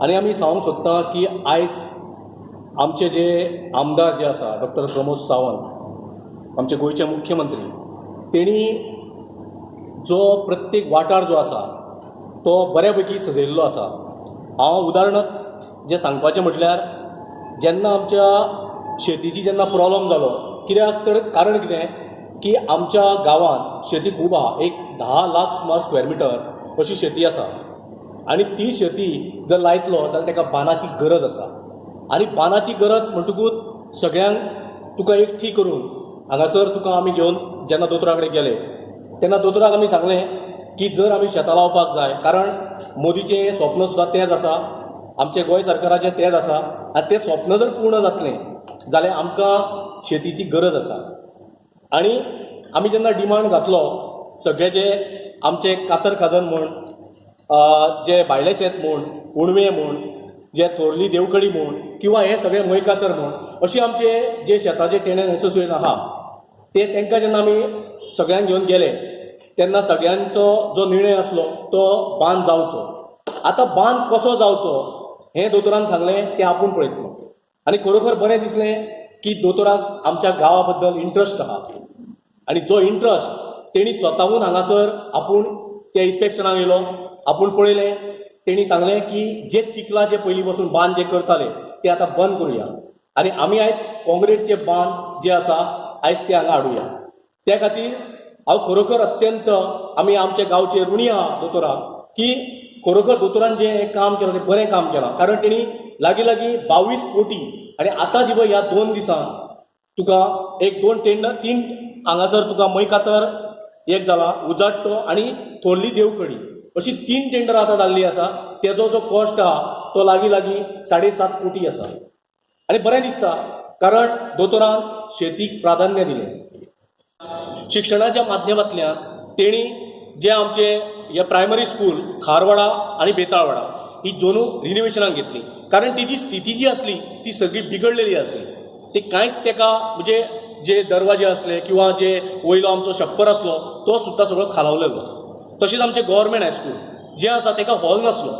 आनी आमी सांगूंक सोदता की आयज आमचे जे आमदार जे आसा, डॉक्टर प्रमोद सावंत, आमचे गोंयचे मुख्यमंत्री, तेणी जो प्रत्येक वाठार जो आसा तो बऱ्या पैकी सजयल्लो आसा. हांव उदाहरण जें सांगपाचें म्हटल्यार, जेन्ना आमच्या शेतीची जेन्ना प्रोब्लम जालो, कित्याक तर कारण कितें की आमच्या गांवांत शेती खूब आहा, एक 10 लाख सुमार स्क्वेर मिटर अशी शेती आसा आनी ती शेती जर लायतलो जाल्यार ताका बांदाची गरज आसा. आनी बांदाची गरज म्हणटकूच सगळ्यांक तुका एकठी करून हांगासर तुका आमी घेवन जेन्ना दोतोरा कडेन गेले तेन्ना दोतोराक आमी सांगलें की जर आमी शेतां लावपाक जाय, कारण मोदीचें स्वप्न सुद्दां तेंच आसा, आमचें गोंय सरकाराचें तेंच आसा आनी तें स्वप्न जर पूर्ण जातलें जाल्यार आमकां शेतीची गरज आसा. आनी आमी जेन्ना डिमांड घातलो, सगळे जे आमचे कातर खाजन म्हूण, जे भायले शेत म्हूण, उणवे म्हूण, जे थोरली देवकडी म्हूण किंवा हे सगळे मयकातर म्हूण, अशे आमचे जे शेताचे टेनंट एसोसिएशन आहा ते तांकां जेन्ना आमी सगळ्यांक घेवन गेले तेन्ना सगळ्यांचो जो निर्णय आसलो तो बांद जावचो. आतां बांद कसो जावचो हें दोतोरान सांगलें, तें आपूण पळयतलो. आनी खरोखर बरें दिसलें की दोतोराक आमच्या गांवा बद्दल इंट्रस्ट आहा आनी जो इंट्रस्ट तेणी स्वताहून हांगासर आपूण त्या इन्स्पेक्शनाक येयलो, आपूण पळयलें. तेणी सांगलें की जे चिखलाचे पयलीं पासून बांद जे करताले ते आतां बंद करुया आनी आमी आयज काँक्रीटचे बांद जे आसा आयज ते हांगा हाडुया. त्या खातीर हांव खरोखर अत्यंत आमी आमच्या गांवचे ऋणी आहा दोतोराक की खरोखर दोतोरान जें काम केलां तें बरें काम केलां, कारण तेणी लागीं लागीं 22 कोटी आनी आतां जी पळय ह्या 2 दिसान तुका एक दोन टेंडर तीन हांगासर तुका मयकातर एक जाला, उजाट्टो आनी थोरली देवकडी अशी तीन टेंडर आतां जाल्ली आसा. तेजो जो कॉस्ट आहा तो लागीं लागीं 7.5 कोटी आसा. आनी बरें दिसता कारण दोतोरान शेतीक प्राधान्य दिलें. शिक्षणाच्या माध्यमांतल्यान तेणी जे आमचे हे प्रायमरी स्कूल खारवाडा आनी बेताळवाडा ही दोनू रिनोवेशनाक घेतली, कारण तेजी स्थिती जी आसली ती सगळी बिगडलेली आसली. ती कांयच तेका म्हणजे जे दरवाजे आसले किंवा जे वयलो आमचो छप्पर आसलो तो सुद्दां सगळो खालावलेलो. तशेंच आमचें गव्हर्मेंट हायस्कूल जें आसा तेका हॉल नासलो,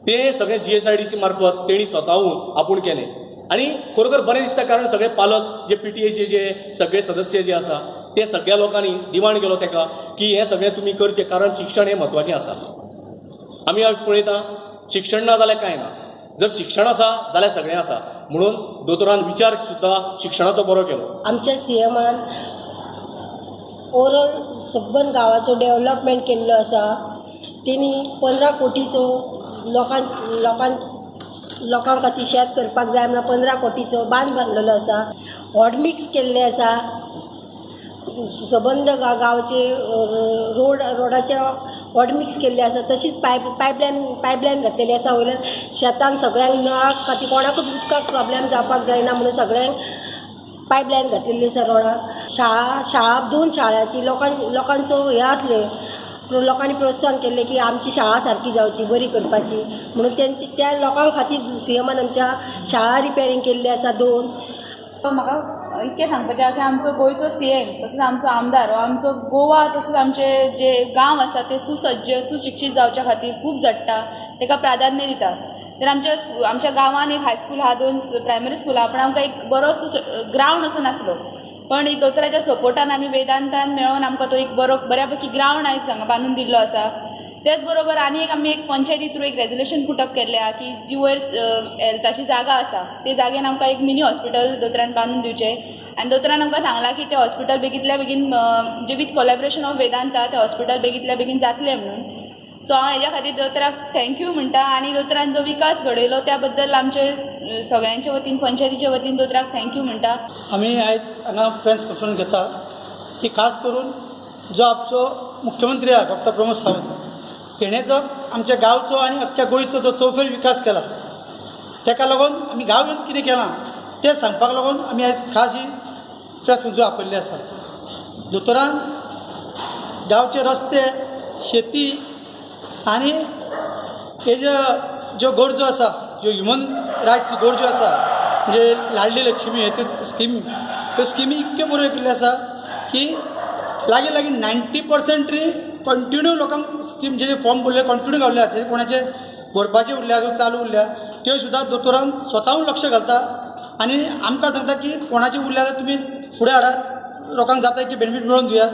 तें सगळें जीएसआयडीसी मार्फत तेणी स्वताहून आपूण केलें. आनी खरोखर बरें दिसता कारण सगळे पालक जे पीटीएचे जे सगळे सदस्य जे आसा ते सगळ्या लोकांनी डिमांड केलो तेका की हें सगळें तुमी करचें, कारण शिक्षण हें म्हत्वाचें आसा. आमी आज पळयता, शिक्षण ना जाल्यार कांय ना, जर शिक्षण आसा जाल्यार सगळें आसा. म्हणून दोतोरान विचार सुद्दां शिक्षणाचो बरो केलो. आमच्या सीएमान ओवरऑल सबंद गांवाचो डेवलपमेंट केल्लो आसा. तेणी 15 कोटीचो लोकां खातीर शेत करपाक जाय म्हणून 15 कोटीचो बांद बांदलेलो आसा, हॉट मिक्स केल्ले आसा. सबंद गांवचे रोडाचे हॉट मिक्स केल्ले आसा. तशीच पायपलायन घातलेली आसा. वयल्यान शेतान सगळ्यांक नळाक खातीर कोणाकूच उदकाक प्रोब्लेम जावपाक जायना म्हणून सगळ्यांक पायपलायन घातलेली आसा रोडाक. शाळा शाळा दोन शाळाची लोकांचो हें आसलें, लोकांनी प्रोत्साहन केल्लें की आमची शाळा सारकी जावची, बरी करपाची म्हणून तेंची त्या लोकां खातीर सीएमान आमच्या शाळा रिपेरींग केल्ली आसा दोन. म्हाका इतकें सांगपाचें आहा की आमचो गोंयचो सीएम तसोच आमचो आमदार हो आमचो गोवा तसोच आमचे जे गांव आसा ते सुसज्ज सुशिक्षीत जावच्या खातीर खूब झडटा, ताका प्राधान्य दिता. तर आमच्या गांवांत एक हायस्कूल आहा, दोन प्रायमरी स्कूल आहा, पूण आमकां एक बरो ग्रावंड असो नासलो. पण दोतोराच्या सपोर्टान आनी वेदांतान मेळोन आमकां तो एक बरो बऱ्या पैकी ग्रावंड आयज हांगा बांदून दिल्लो आसा. तेच बरोबर आनी एक आमी एक पंचायती थ्रू एक रेजोल्युशन पुटअप केल्लें आहा की जी वयर हेल्थाची जागा आसा ते जागेन आमकां एक मिनी हॉस्पिटल दोतोरान बांदून दिवचें. आनी दोतोरान आमकां सांगलां की तें हॉस्पिटल बेगींतल्या बेगीन, म्हणजे विथ कोलॅबरेशन ऑफ वेदांता, तें हॉस्पिटल बेगींतल्या बेगीन जातलें म्हणून. सो हांव हेज्या खातीर दोतोराक thank you म्हणटा आनी दोतोरान जो विकास घडयलो त्या बद्दल आमचे सगळ्यांच्या वतीन, पंचायतीच्या वतीन दोतोराक thank you म्हणटा. आमी आयज हांगा प्रेस कॉन्फरन्स घेता की खास करून जो आमचो मुख्यमंत्री आहा डॉक्टर प्रमोद सावंत, हेणें जो आमच्या गांवचो आनी अख्ख्या गोंयचो जो चौफेर विकास केला तेका लागून आमी गांवान कितें केलां तें सांगपाक लागून आमी आयज खास ही प्रेस कॉन्फरन्स आपयल्ली आसा. दोतोरान गांवचे रस्ते, शेती आनी हे ज्यो ज्यो गरजो आसा, ज्यो ह्युमन रायट्स गरजो आसा, म्हणजे लाडली लक्ष्मी हे त्यो स्किमी, त्यो स्किमी इतक्यो बऱ्यो केल्ल्यो आसा की लागीं लागीं 90% कंटिन्यू लोकांक स्कीम जे फॉर्म भरले कंटिन्यू गावले. आतां कोणाचे भरपाची उरल्या त्यो चालू उरल्या त्यो सुद्दां दोतोरान स्वताहून लक्ष घालता आनी आमकां सांगता की कोणाची उरल्या जाल्यार तुमी फुडें हाडात, लोकांक जाता की बेनिफीट मेळोवन दियात.